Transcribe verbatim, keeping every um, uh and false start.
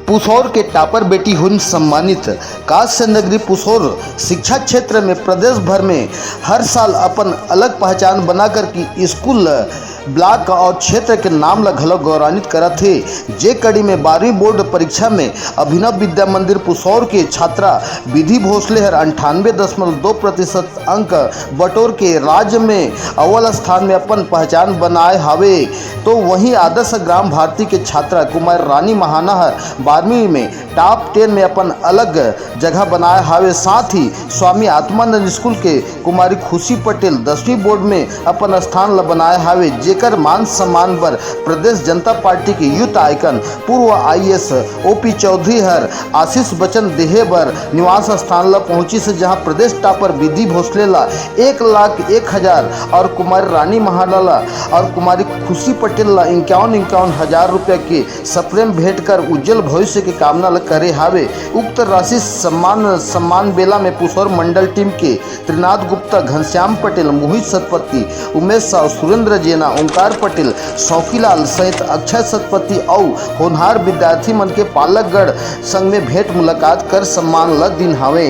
पुसौर के टॉपर बेटी हुई सम्मानित। काश्य नगरी पुसौर शिक्षा क्षेत्र में प्रदेश भर में हर साल अपन अलग पहचान बनाकर की स्कूल, ब्लॉक और क्षेत्र के नाम ला घलो गौरवान्वित करत हे। जे कड़ी में बारहवीं बोर्ड परीक्षा में अभिनव विद्या मंदिर पुसौर के छात्रा विधि भोसले हर अंठानवे दशमलव दो प्रतिशत अंक बटोर के राज्य में अव्वल स्थान में अपन पहचान बनाए हावे। तो वहीं आदर्श ग्राम भारती के छात्रा कुमार रानी महाना हर बारहवीं में टॉप टेन में अपन अलग जगह बनाए हावे। साथ ही स्वामी आत्मानंद स्कूल के कुमारी खुशी पटेल दसवीं बोर्ड में अपन स्थान ल बनाए हावे, जेकर मान सम्मान बर प्रदेश जनता पार्टी के यूथ आइकन पूर्व आईएएस ओपी चौधरी हर आशीष वचन देहे बर निवास स्थान ल पहुंचिस, जहां प्रदेश टॉपर विधि भोसले ला एक लाख एक हजार और कुमारी रानी महाना ला और कुमारी खुशी पटेल ला इक्यावन इक्यावन हजार रुपया के सप्रेम भेंट कर उज्जवल भविष्य के कामना ल करे हावे। उक्त राशि सम्मान सम्मान बेला में पुसौर मंडल टीम के त्रिनाथ गुप्ता, घनश्याम पटेल, मोहित सतपति, उमेश साव, सुरेंद्र जेना, ओंकार पटेल, सौखीलाल सहित अक्षय सतपति अउ होनहार विद्यार्थी मन के पालकगण संग में भेंट मुलाकात कर सम्मान ल दिन हावे।